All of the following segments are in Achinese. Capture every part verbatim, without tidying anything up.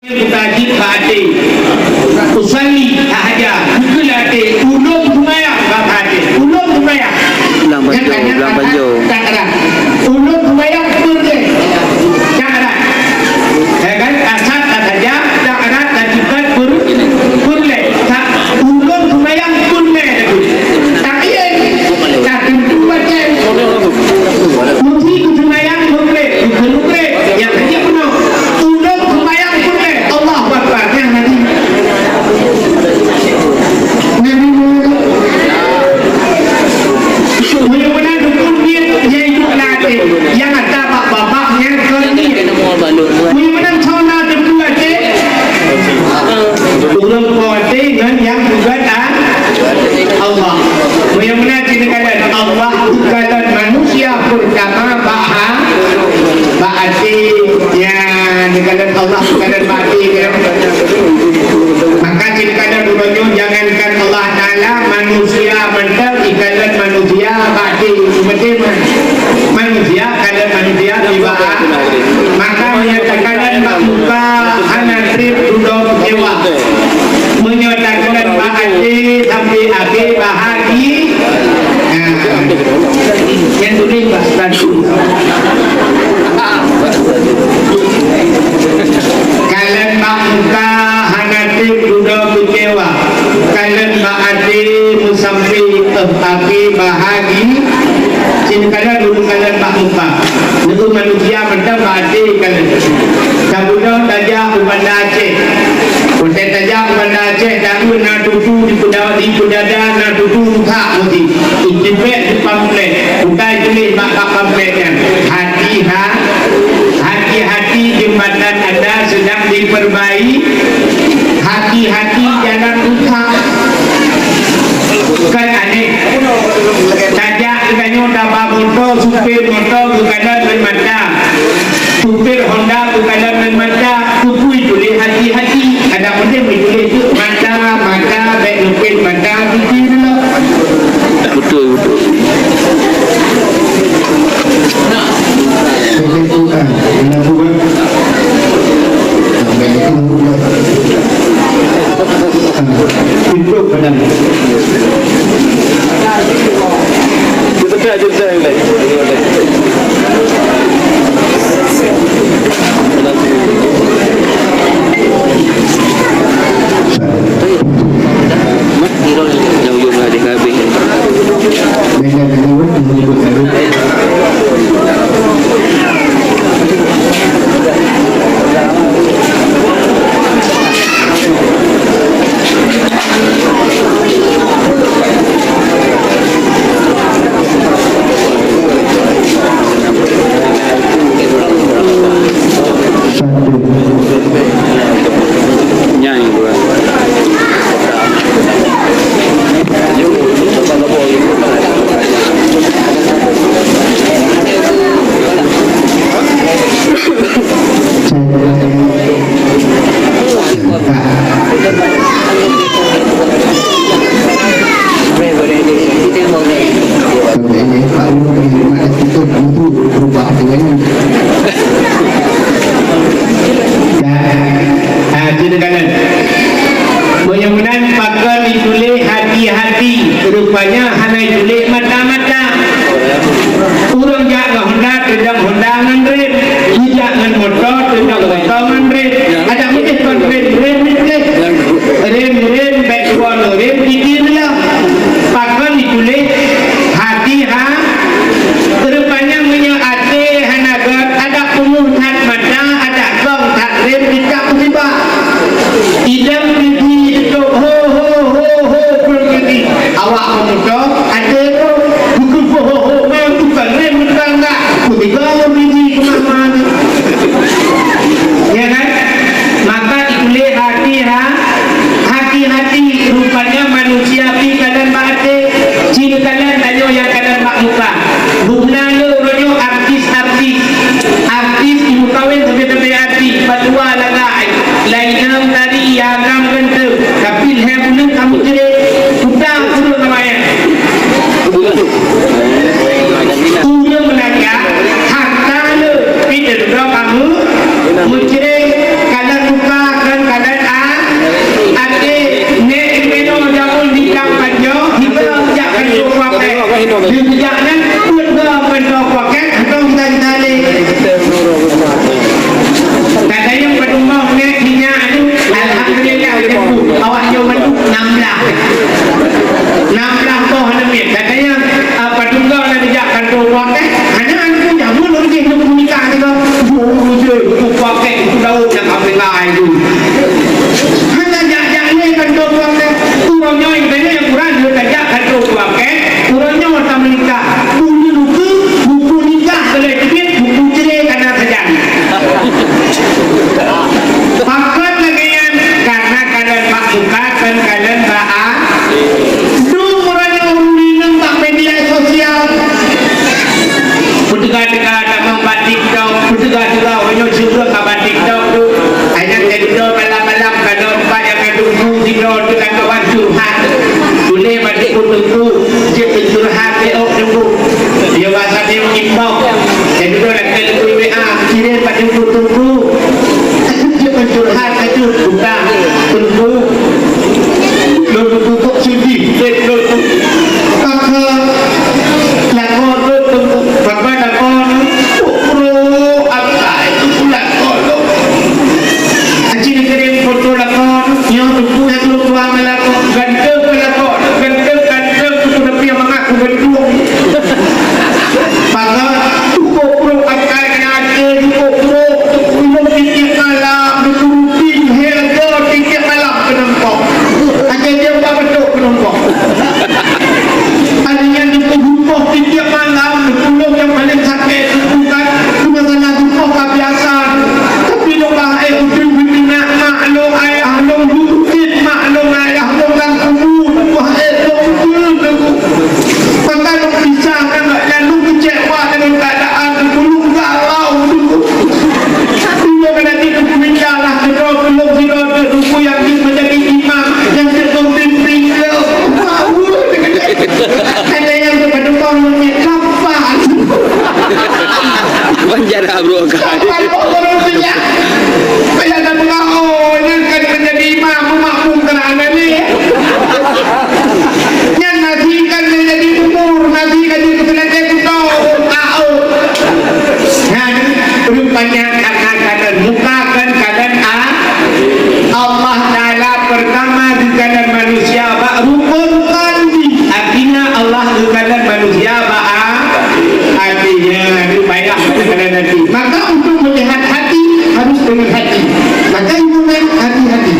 Buka jih bak até. Usalli, haja. Buka até. Ulôn seumayang bak até. Ulôn seumayang. Ulang panjang, ulang panjang. Tak ada. Ulôn seumayang peureulèe. Tak ada. Ya kan? Asat tak saja, tak ada, tak juga per-, peureulèe. Tak, ulôn seumayang peureulèe. Tak iya. Tak tentu baca. Mesti seumayang peureulèe. Bukan peureulèe. Yang kecil penuh. Ulôn seumayang peureulèe. Allahu Akbar. Nyang Nabi. Nabi Muhammad. Meunyoe meunan dukun jih, jai duek lam até. Nyang ata bak babah nyan kon jih. Meunyoe meunan soe na teupeu até. Ureueng po até ngon nyang peugöt a-, Allah. Meunyoe meunan cit neukalon Allah, neukalon manusia peurtama bak ha-, bak até. Ya, neukalon Allah, neukalon bak até. Maka cit neukalon uroe nyoe jangankan Allah Taala, manusia mantong ikalon manusia bak até. Beutôi, manusia kalon manusia ibarat. Maka meunyoe takalon bak muka hana trép dudoe keucewa. Meunyoe takalon bak até sampai akhé bahagia. Nah, nyang tuléh bak status. Kalon bak muka hana trép dudoe keucewa. Kalon bak até meusampoe eh akhé bahagia. Cit kalon ureueng kalon bak muka. Nyoe manusia mantong bak até kalon. Saboh nyoe tajak u Banda Aceh. Watèe tajak u Banda Aceh, taeu na tutu di peuda-, di peudada, na tutu rusak meuti. Itipek di pamflet. Bukai tuléh bak, bak pamflet nyan. Hati-ha-, hati-hati jembatan anda sedang diperbaiki. Hati-hati jalan rusak. Kan aneh. Tajak geutanyoe taba moto, supir moto geukalon ngon mata. Supir Honda geukalon ngon mata, keupeue tuléh hati-hati. Adak meunan tuléh tu mata, mata, bèk leupah mata, gigi dulu. Betul, betul. Itu benar. Nyan dua. Di sejak nyan, peuet goe meuntô paket, atau kita-kita lé. Katanya padum boh nèk sinyak tu, alhamdulillah, awak nyoe mandum enam belas. Enam belas boh aneuk miet. Katanya, ah, padum goe na dijak kantô paket, hana aneuk muda, mun ureueng jih nyoe nikah tu, ureueng jih paket, itu daun yang kami lain tu. Hana jak-jak lé kantô paket. Uroe nyoe, geutanyoe nyang kurang lheueh tajak kantô paket, uroe nyoe tameunikah. Uneun ukeue, buku nikah keuneuk teubiet, buku cre ka na sajan. Pakon lagèe nyan? Karena kalon bak muka, kon kalon bak a-, dum uroe nyoe ureueng inong bak media sosial. Peuteuka-teuka tamong bak TikTok, peuteuka-teuka uroe nyoe seubreueng ka bak TikTok tu. Hanya jadi dua malam-malam kalau empat yang Teungku sidroe teuka kawan curhat. Tuléh bak teungku, jeuet peucurhat lé ôk teungku. Dia bahasa dia inbox. Jadi tu dah kena teungku W A, kirim bak teungku, teungku. Jeuet peucurhat bak teungku, buka teungku. Lôn teungku kok sedih, lôn teungku. Maka lakoe lôn teungku, maka lakoe lôn. Bro, apa itu pula? Aci neukirém foto lakoe, nyoe teungku nyang lôn tuan meulakoe, ganteng meulakoe, ganteng-ganteng teungku, tapi nyang mangat keubeutôi. Maka teungku pruet akai nyan, teungku pruet, teungku ilôn tiep-tiep malam, teungku rutin, hei, tiep-tiep malam keunompok. Aci dia buka beutôi keunompok. Hari nyan teungku rukoh tiep-tiep malam, teungku lôn nyang paleng sakét, teungku kan, cuma salah rukoh ka biasa. Tapi lôn bah, eh, udeueng beuminak mak lôn, ayah lôn, rutin mak lôn, ayah lôn lam kubu, bah, eh, lôn udeueng teungku. Maka lôn pisah ngon gobnyan, lôn keucewa deungon keuadaan teungku, lôn galau teungku. Teungku keuneuk teungku minta lah keudroe keu lôn sidroe teuk teungku nyang jeuet meujadi imam, nyang jeuet meupimpin lôn. Ada yang kepada orang yang dapat. Ban jarak bro kai. Dapat orang tidak. Saya dah mengaku, ini kan menjadi imam, makmum kena anani. Nyan nasi kan menjadi umur, nasi kan jadi keselamatan kita. Tahu. Nyan rupanya karena kalon muka, kon kalon a-, Allah Taala pertama geukalon manusia bak rukon qalbi. Artinya Allah geukalon manusia bak a-, até. Nyan payah geukalon até. Maka untuk melihat hati harus dengan hati. Maka ibu hati-hati.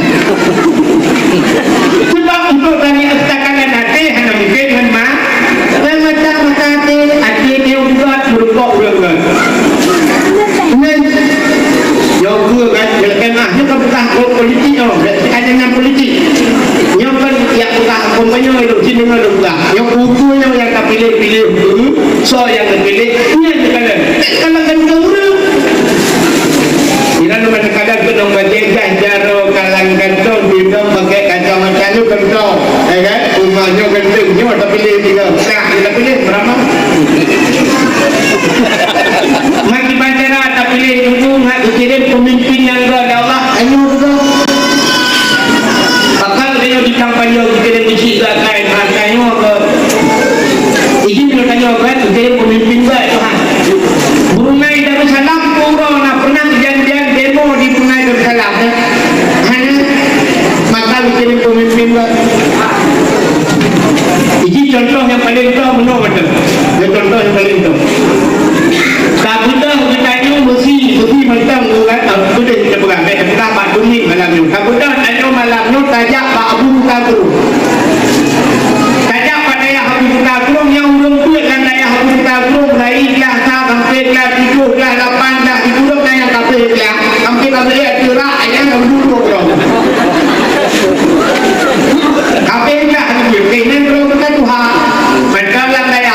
Sebab untuk tanya takalan até hana mungkin ngon ma-, ngon mata-mata até, até dia buat meurukok ureueng. Nyan, nyoe kan, nyoe kan, ah, nyoe kan beutah politik nyoe, ada nyan politik. Nyoe kan yang beutah kompanye lôn, sini nyoe lôn beutah. Nyoe buku nyoe yang tapiléh-piléh, soe nyang tapiléh, nyan takalon. Takalon kan ureueng. Ira lôn takalon keu nong bajèe jas jaroe kalang kantong, bidong pakai kacamata nyoe kantong. Ya kan? Rumah nyoe ganteng, nyoe tapiléh tiga. Nah, tapiléh beurapa? Maki bancara tapiléh nunggu ngat dikirim pemimpin nyang geuh lé Allah. Ayo, beutôi. Pakon tanyoe di kampanye geukirim bisi geukai, tanyoe keu izin tanyoe kan geukirim pemimpin baik Tuhan. Brunei Darussalam, uroe na pernah kejadian demo di Brunei Darussalam, kan? Hana, maka geukirim pemimpin baik. Iji contoh nyang paleng toh meunoe mantong. Nyoe contoh nyang paleng toh. Tabeudôh geutanyoe meusi, meusi mantong bukan, ah, beudôh kita peugah, bèk tapeugah bak dunia malam nyoe. Tabeudôh tanyoe malam nyoe tajak bak Abu Buta Krueng. Tajak bak dayah Abu Buta Krueng nyang ureueng peuet lam dayah Abu Buta Krueng, mulai glah sa sampai glah tujoh, glah lapan, glah sikureueng na nyang kabéh glah. Sampai kabéh teurak, nyang ureueng duduk droe. Kabéh glah sikureueng, keunan droe bukan Tuhan. Mantong lam dayah.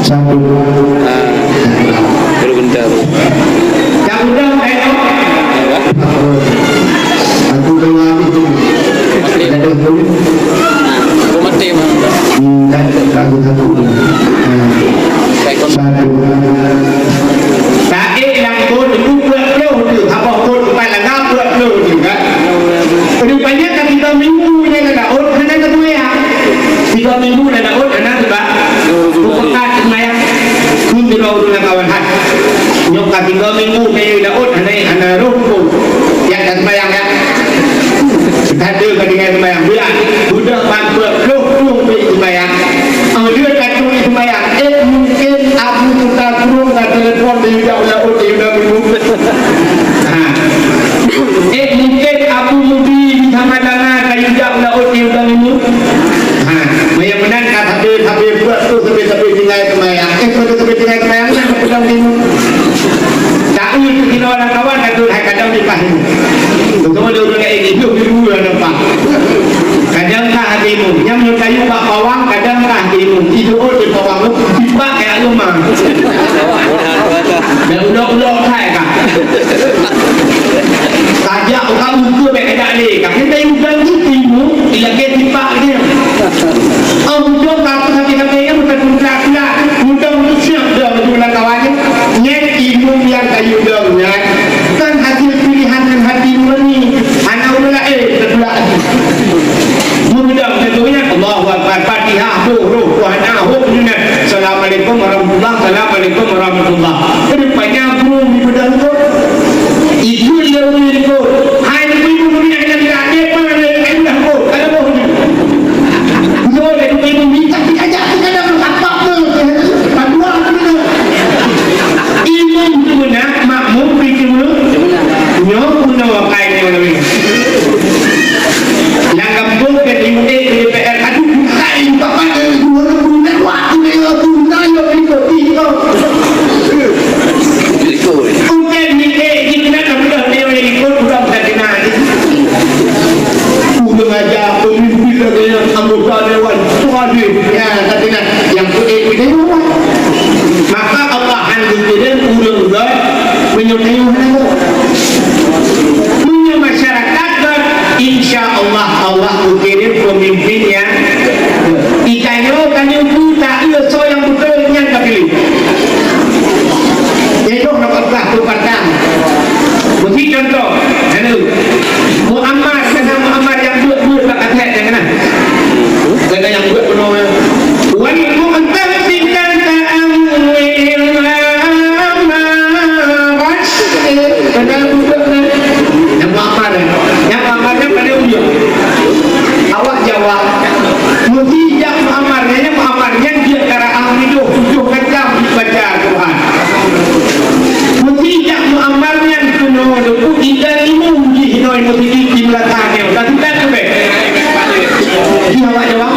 Satu. Ah, baru bentar. Yang udah, eh, apa? Aku dengar itu. Mati. Ada dulu. Aku mati, Bang. Hmm, tak, tak, aku takut. Ah. Satu. Taék lam got, dua puluh ploh tu, saboh got, empat langa, dua puluh ploh tu, kan? Rupanya ka tiga minggu nyan lam laôt hana teumaya. Tiga minggu lam laôt hana teuba-, teupeugah seumayang. Kheun sidroe ureueng lam kawan, "Hai, nyoe ka tiga minggu kayém lam laôt hana, hana roh pun. Jak ka seumayang, ya." Teuka ka tinggai seumayang. Buya, beudôh ban peuet ploh ploh pih seumayang. Óh lheueh ka tuléh seumayang, eh, mungken Abu Musa Krueng ka telepon di Yuda Ulaôt di Yuda Minggu. Ha. Eh, mungken Abu Mudi di Samalanga ka Yuda Ulaôt di Yuda Minggu. Ha. Meunyoe meunan ka sabe-sabe buet tu, sabe-sabe tinggai seumayang. Eh, sabe-sabe tinggai seumayang, nyan ka peudong minggu. Taeu tu kinoe lam kawan ka tu hai kadang di pah. Beutôi lé ureueng laén, idup di luwa nampak. Kadang ka hatimu, nyang meunyoe kayém bak pawang, kadang ka hatimu. Idup di pawang, tipak kaya luma. Dan ulok-ulok hai ka. Tajak uka uka bek dak lé. Ka kita udang tu timu, ilakée tipak dia. Oh, udang ka tu tapi-tapi yang bukan pula-pula. Udang tu siap dah betul kawan. Nyan imeum nyang kayém udang nyan. Kan hasil pilihan ngon hati nurani. Hana ureueng laén teupeulak. Meudong contohnya, Allahu Akbar, Fatihah, boh roh, wah na, hop nyan. Assalamualaikum warahmatullah, assalamualaikum warahmatullah. Rupanya guru di beudôh tu. Itu dia guru di tu. Hai ibu-ibu dunia yang tidak ada pun ada yang dah tu. Ada boh ni. Guru ada ibu-ibu minta kita ajak kita dah berapa tu. Padua tu. Imum tu beuna, makmum pi teuma. Nyoe guna wakai nyoe lawét. Lam gampông kan imum eh, D P R, aduh, bukai, bapak, eh, dua ribu dan waktu dia tu, dah yo ikut, ikut. Bukan ni, eh, kita nak mudah dia ikut, bukan tak kenal. Udah aja pemimpin lagi yang anggota dewan, tu ada. Ya, tak kenal. Yang putih, putih, maka Allah han geukirém ureueng gét meunyoe tanyoe hana gét. Meunyoe masyarakat gét, insya Allah, Allah geukirém peumimpin nyang gét. Di tanyoe, tanyoe peue taeu soe nyang beutôi nyan tapiléh. Nyoe na peugah peue patang. Beusi contoh, hana. Muammar, kana Muammar nyang buet-buet bak kaset nyang kana. Kana nyang buet bunoe. Wal mu'tafikata amri amra. Kana buet bunoe. Nyang Muammar, nyang Muammar nyan pada ujong. Awak Jawa, meusi jak Muammar, nyang Muammar nyan jeuet kara ahli tujoh, tujoh macam baca Quran. Meusi jak Muammar nyan keunoe deungon idan imum jih noi meusi di belakang nyoe. Ka teuka tu beh. Di awak Jawa.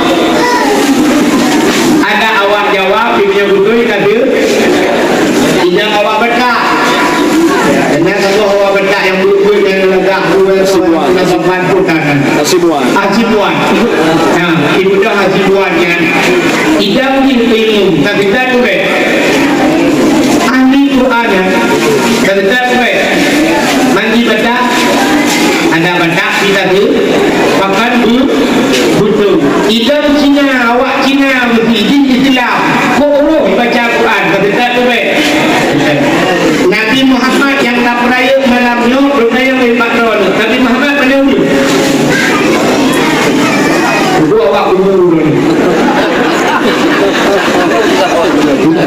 Ada awak Jawa, pimpinan beutôi ka tu. Idan awak Batak. Kena saboh awak Batak nyang buet-buet nyang lagak buet. Sibuan. Kena sopan pun tangan. Sibuan. Ah, Sibuan. Nah, ibu dah Sibuan nyan. Idang jih ilmu, tak kita tu beh. Ahli Quran ya. Tak kita tu beh. Mandi Batak. Ada Batak kita tu. Pakan bu, butung. Idang Cina, awak Cina mesti di Islam. Kok roh baca Quran, tak kita tu beh. Nabi Muhammad nyang tapeurayeuk malam nyoe, rupanya lima tahun. Nabi Muhammad pada ujong. Kudu awak kubu.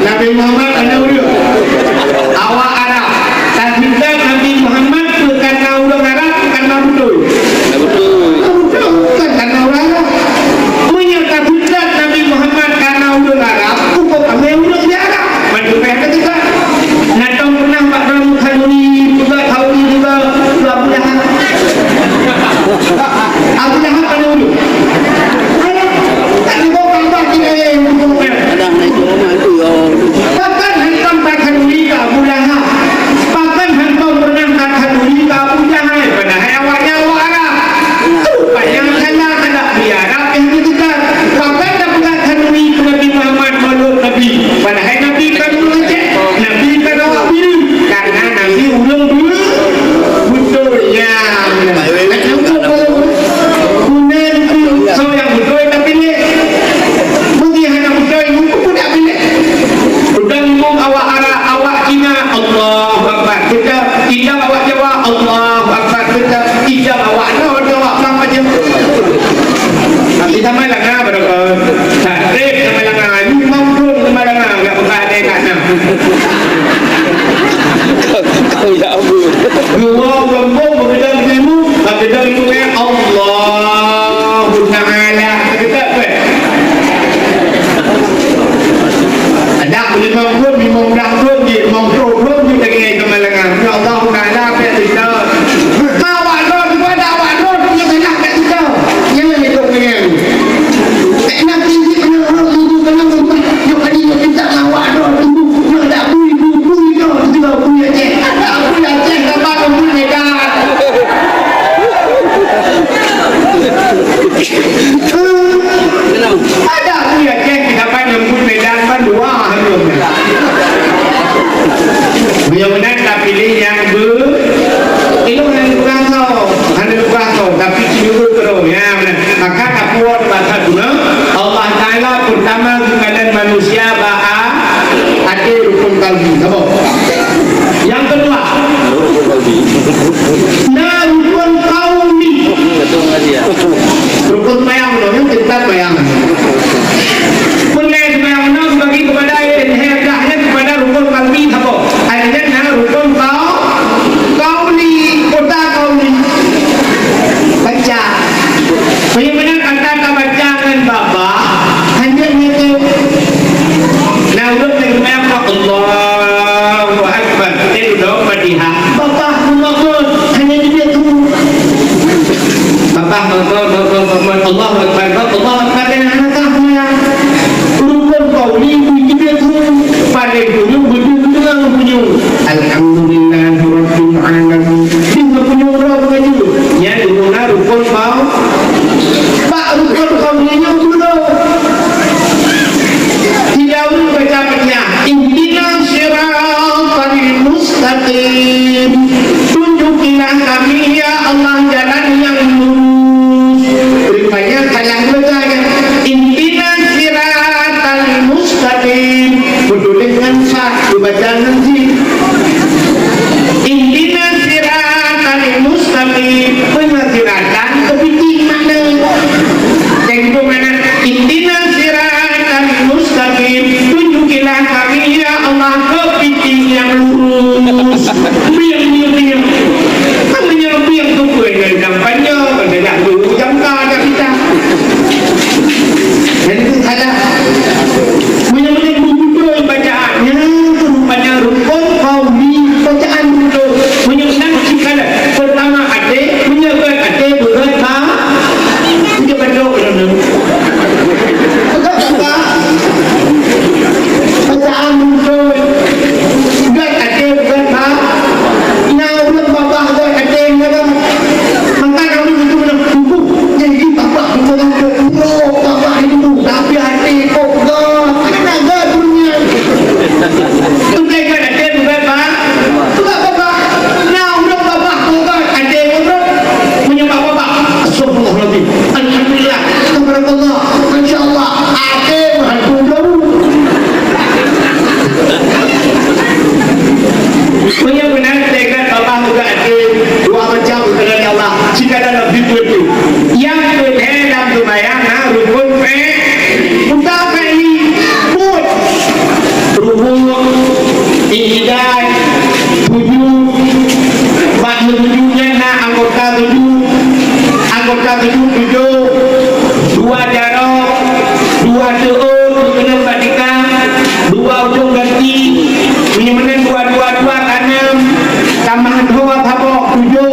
Nabi Muhammad pada ujong. Awak Arab. Tapi Nabi Muhammad bukan ureueng Arab, bukan beutôi. Beutôi. Bukan ureueng Arab. Meunyoe tapi Nabi Muhammad kana ureueng Arab, hukum kami ureueng di Arab. Bantu payah keutika. Natong pernah bak dalam khanuri juga, khanuri juga, dua Abu Lahab. Abu Lahab pada ujong. Ada. Tak ada kau tambah kita yang hukum. Ada naik rumah tu, ya. Bahkan hantam tak khanuri ke Abu Lahab. Kita idang awak Jawa, Allahu Akbar. Kita idang awak, no, Jawa, pelang aja. Tapi sama lah, nah, berapa? Nah, trip sama lah, nah. Ini memang belum sama lah, nah. Enggak buka ada kat, nah. Kau ya ampun. Dua orang pun berbeda ilmu, berbeda ilmu, eh, Allahu Ta'ala. Kita, eh. Adak limong thôn, limong blah thôn jih, limong ploh thôn jih lagèe keumalangan. Ya Allah Taala, pih cerita. Ma awak droe, cuba dak awak droe, punya salah kat kita. Nyan lagèe tu nyan. Tak nak tinggi pernah orang tunggu kena mumpah. Yuk tadi yuk minta ma awak droe tunggu. Yuk dak bui, bui, bui droe, tunggu bui Aceh. Dak bui Aceh, dapat bui Medan. Ada aku yakin kita pan nyambut Medan pan dua hari. Meunyoe meunan tapiléh nyang be, ilôn hana geupeugah soe, hana geupeugah soe, tapi ci ureueng keudroe, ya, meunan. Maka tapuwoe basa guna, Allah Taala peurtama geukalon manusia bak a-, até rukun qalbi. Saboh. Nyang keudua, na rukun qauli. Rukun seumayang nyoe, nyang teutab seumayang. Peureulèe seumayang nyoe dibagi keupada lhèe blah nyan keupada rukun qalbi saboh. Artinya na rukun qau-, qauli, kota qauli. Baca. Bagaimana kata tabaca ngon babah, hanya ngitu. Nah, ulôn nyang seumayang Allahu Akbar. Teudoe Fatihah. Babah meumakot, hanya di dia tu. Babah meumakot, meumakot, meumakot. Allahu Akbar, Allahu Akbar. Dan anak seumayang. Rukun qauli, di dia tu. Paling ujung, beujeuet deungon ujung. Alhamdulillahirabbil alamin. Di ujung droe beujeuet. Nyan guna rukun qauli. Bak rukun qauli nyoe dulu. Tidak baca Fatihah. Ihdinas siratal mustaqim. Tunjukilah kami, ya Allah, jalan yang lurus. Rupanya salah baca, ya. Ihdinas siratal mustaqim. Beutôi dengan sa, dibaca dengan sin. Ihdinas siratal mustaqim. Beuna siratan keupiting makna. Dan itu makna ihdinas siratal mustaqim. Tunjukilah kami, ya Allah, keupiting yang lurus. Biang, biang, biang. Kan meunyoe biang tu peue ngon dang panjang, kan dah dulu jangka dah kita. Jadi tu salah. Meunyoe, meunyoe beutôi bacaan, nyan tu rupanya rukun qauli, bacaan beutôi. Meunyoe nan cit kalon, peurtama até, meunyoe göt até, beugöt ba-, dia baca dalam tu. Peugah, peugah. Bacaan beutôi. Göt até, beugöt ba-, na ureueng babah göt até, na kan? Maka kami itu kena tubuh. Jadi babah bukan ada ulo, babah itu, tapi hati kok gak, ada gak dunia. Bukan kan ada bukan, Pak? Bukan babah. Nah, udah babah, bukan ada yang ngobrol. Menyembah babah. Astagfirullahaladzim. Alhamdulillah. Tabarakallah. Masya Allah. Ada hantu jauh. Meunyoe meunan teuingat babah ugat até, dua macam keunan Allah, jika dalam hidup itu. Nyang keudeh lam seumayang na rukun pe-, buta peli, buet. Rukun, iktidal, sujud, bak sujud nyan na anggota sujud, anggota sujud tujoh, dua jaroe, dua seuôt, keuneuk bak Dua ujong ganti, meunyoe meunan dua, dua, dua ka nam, tamah dua saboh tujoh,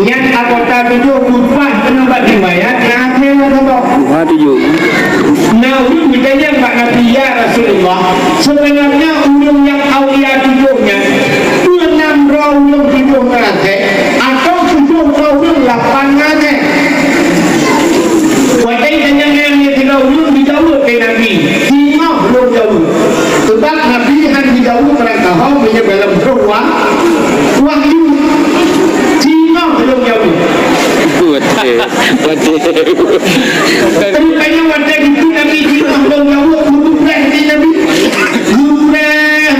nyan anggota tujoh leupah keunoe bak riwayat, na akhé saboh. Dua tujoh. Na ureueng geutanyong bak Nabi, "Ya Rasulullah, sebenarnya ureueng nyang aulia tujoh nyan, peue nam droe ureueng tujoh nyan akhé?" Atau tujoh droe ureueng lapan nyan. Watèe tanyong nyan lé sidroe ureueng geujaweueb lé Nabi, "Singoh lôn jaweueb." Seubab Nabi han geujaweueb barangkaho meunyoe dalam droe wa-, wahyu. "Singoh lôn jaweueb." Beutôi, beutôi. Rupanya watèe geukheun Nabi, "Singoh lôn jaweueb," geupreh lé Nabi. Geupreh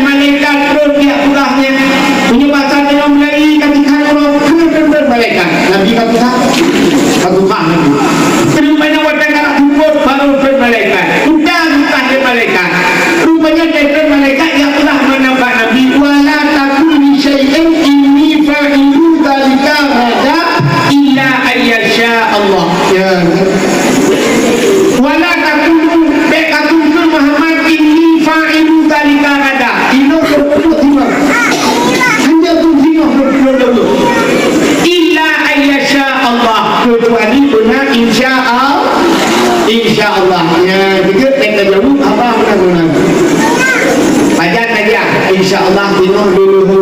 Leuhô.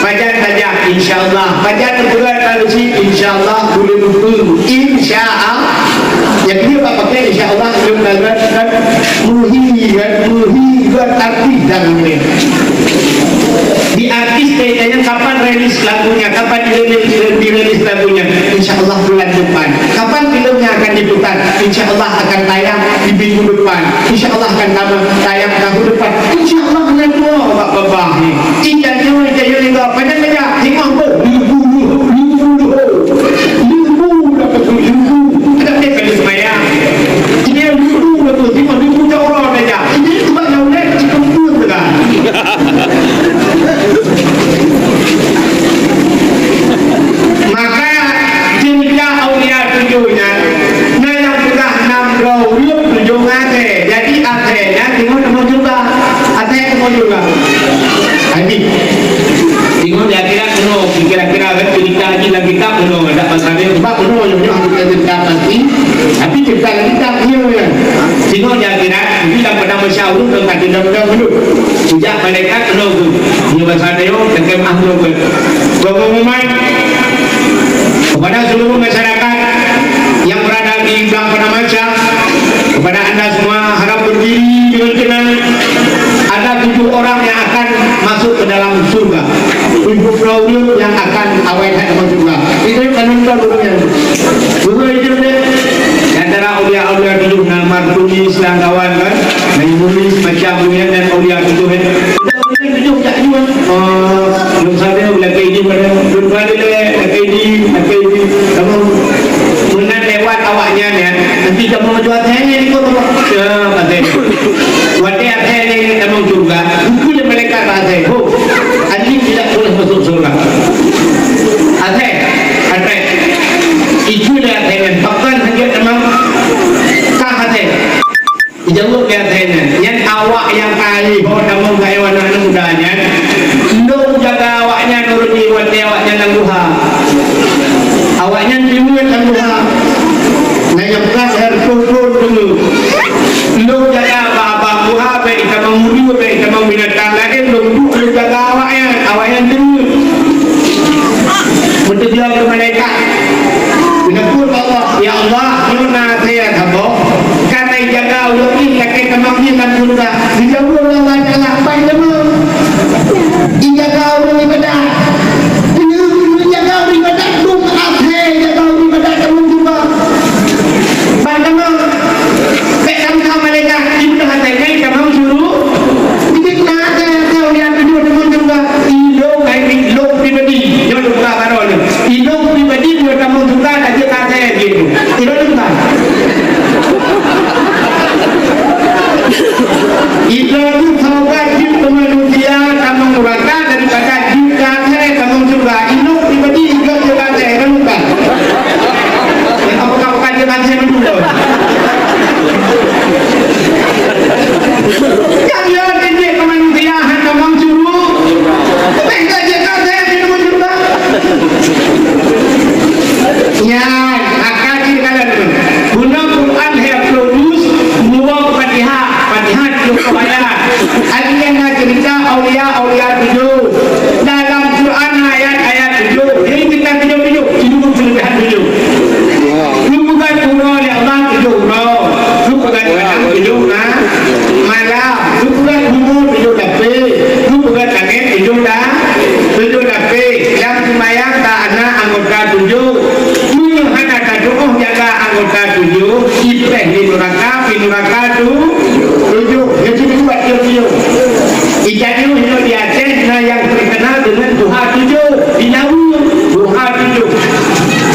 Pajan tajak, insya Allah. Pajan beureukat talusi, insya Allah, buleuen Mei. Insya Allah. Nyang keuneuk bak pakai, insya Allah, leuhô kan, kan, muhi, kan, muhi, kan, artis dan lain. Di artis kayaknya kapan rilis lagunya, kapan dirilis, dirilis lagunya? Insya Allah bulan depan. Kapan filmnya akan diputar? Insya Allah akan tayang di minggu depan. Insya Allah akan tambah tayang tahun depan. Insya Allah akan dua bak babah ni. Ijan nyoe, ijan nyoe lingga. Panjang saja. Tengok, oh, lubu, lubu, lubu, lubu. Lubu dah betul, lubu. Ada dia kali semaya. Ini lubu dah tu. Tengok, lubu dah orang saja. Ini sebab yang lain cukup pun dah. Maka, cinta aulia tujuh nyan, na nyang peugah nam droe ureueng tujoh ngon asèe. Jadi, asèe nyan teungoh tamong syeuruga. Asèe tamong syeuruga. Hai, teungoh di akhirat keunoe, kira-kira kan cerita haji lam kitab keunoe, dak pasal dia. Sebab keunoe nyoe, nyoe cerita pasti. Tapi cerita lam kitab nyoe, ya. Teungoh di akhirat, di lam padang mahsyar ureueng ka teudong-dong dulu. Sejak malaikat keunoe tu, nyoe basa nyoe, teukem ah nyoe. Pengumuman kepada seluruh masyarakat yang berada di Gang Padang Mahsyar, kepada anda semua, harap berdiri dengan tenang. Ada tujuh orang yang akan masuk ke dalam surga. Tujuh puluh orang yang akan awai that masuk surga. Itu yang penonton orang yang. Bukan itu deh. Di antara aulia-aulia tujuh, nama tulis dan kawan kan. Main tulis macam tu ya, dan aulia tujuh ya. Tujuh tak tujuh. Oh, belum sampai lakèe jih pada. Belum balik lagi, lakèe jih, lakèe jih. Kamu meunan lewat awaknyan ya. Nanti kamu maju asèe ni kok. Ya, asèe. Watèe asèe ni kamu juga. Buku le malaikat asèe. Oh, anjing tidak boleh masuk surga. Asèe, asèe. Itu dia asèe. Bahkan hanya memang kah asèe. Jaweueb lé asèe nyan, nyan awak nyang ka lheueh ho tamong keu aneuk muda nyan, lôn jaga awaknyan ureueng jih watèe awaknyan lam guha. Awaknyan teungeut lam guha. Na nyang peugah lhèe reutôh thôn teungeut. Lôn jaga babah guha, bèk itamong meureuh, bèk itamong binatang laén, lôn duek lôn jaga awaknyan, awaknyan teungeut. Meuteugah keu malaikat. Geuneuk kheun bak Allah, "Ya Allah, nyoe na asèe saboh, ka na ijaga ulôn jih lakèe tamong jih lam syeuruga." Geujaweueb lé Allah Taala, "Ban tamong." Ijaga ureueng ibadat. Ijaga ureueng ibadat, dum asèe ijaga ureueng ibadat tamong syeuruga. Ban tamong. Bèk tamong malaikat, ibadat asèe nyan tamong syeuruga. Jih na asèe, asèe ulèe tujoh tamong syeuruga. Ilôn hai ilôn pribadi, nyoe lôn peugah baroe nyoe. Ilôn pribadi nyoe tamong syeuruga, dak jeuet asèe jih. Ilôn lôn peugah. Ilôn tu saboh jeuet keu manusia tamong nuraka daripada jeuet keu asèe tamong syeuruga. Ilôn pribadi jeuet keu asèe, ilôn lôn peugah. Nyang ka peugah-peugah jeuet asèe meudua. Kan lôn jeuet keu manusia hana tamong syeuruga. Tapi ka jeuet asèe tamong syeuruga. Nyan, akan dikalon. Guna Quran lhèe ploh juz, dua Fatihah, Fatihah tujoh ploh ayat. Artinya na cerita aulia-aulia tujoh. Dalam Quran ayat-ayat tujoh. Jadi kita tujoh-tujoh, tujoh kelebihan tujoh. Geupeugöt uroe lé Allah tujoh uroe. Geupeugöt malam tujoh ma-, malam. Geupeugöt bumoe tujoh lapéh. Geupeugöt langét tujoh la-, tujoh lapéh. Lam seumayang ta na anggota tujoh. Meunyoe hana tatu'oh jaga anggota tujoh, ipreh di nuraka, di nuraka tu-, tujoh. Jadi buat tujoh. Ijanyoe nyoe di Aceh na nyang terkenal dengan Buha Tujoh. Di Lawu, Buha Tujoh.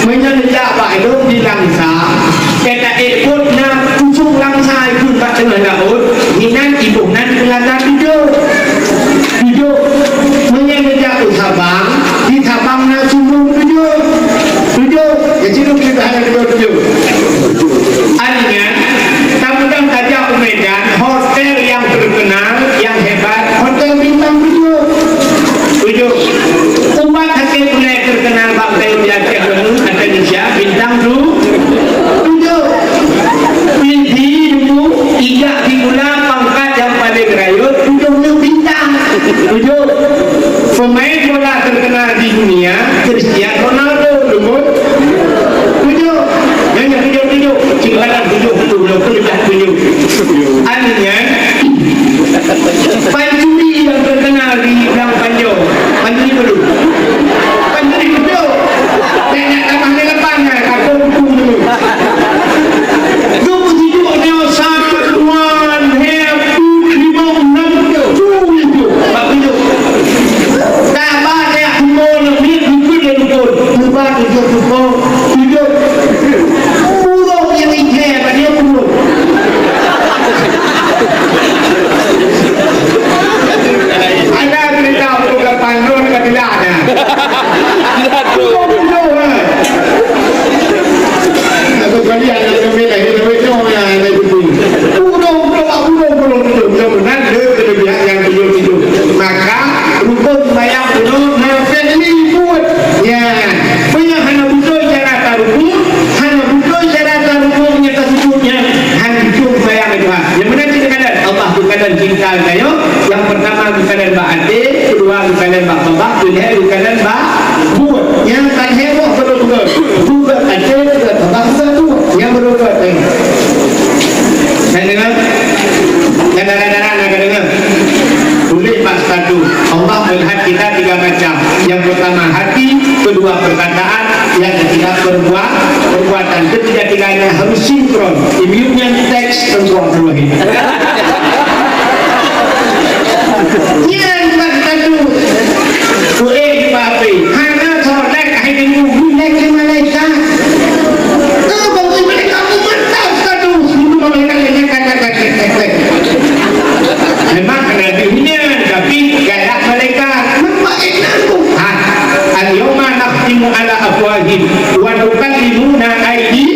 Meunyoe neujak bak lôn di Langsa, Keu taék bot na Ujong Langsa ikheun bak teungoh laôt, inan iboh nan Teulaga Tujoh. Tujoh. Meunyoe neujak u Sabang, di Sabang na Sumur Tujoh. Tujoh. Ya, sidroe kita hana tujoh-tujoh. Artinya, tapeugah tajak u Medan, hotel nyang terkenal, nyang hebat, Hotel Bintang Tujoh. Tujoh. Ubat sakét ulèe terkenal bak Aceh, Aceh Indonesia, Bintang Tu-, Tujoh. Pih di dulu, ijak di Dan cinta tanyoe, nyang peurtama geukalon bak até, keudua geukalon bak babah, keulhèe geukalon bak buet. Nyang ka lhèe boh beureukat. Buet até, buet babah, buet buet. Nyang beureukat, eh. Ka deungö? Nyang dara-dara na ka deungö? Tuléh bak status. Allah melihat kita tiga macam. Yang pertama hati, kedua perkataan, yang ketiga perbuat, perbuatan. Ketiga-tiganya harus sinkron. Imeum nyan teks, teungku Abdul Wahid. Nyan bak status. Tuléh di bak H P. Hana solat hai deungoe, mulai lé malaikat. Kau bangun malaikat, aku mantap status. Itu malaikat yang nyan, nyan, nyan, nyan, nyan. Memang kena dihina, tapi galak malaikat. Nampak enak tu. Ha. Al-yawma nakhtimu ala afwahihim wa tukallimuna aidi.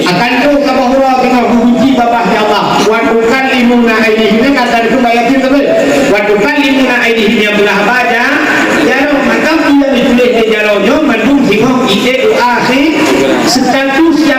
Akan tu saboh uroe keunoe geuguci babah, ya Allah. Wa tukallimuna aidihim, kan ada tu ayat tu betul. Wa tukallimuna aidihim, yang belah baca. Jaroe mantap tu yang ditulis di jaroe nyoe mandum singoh ide doa akhir. Status yang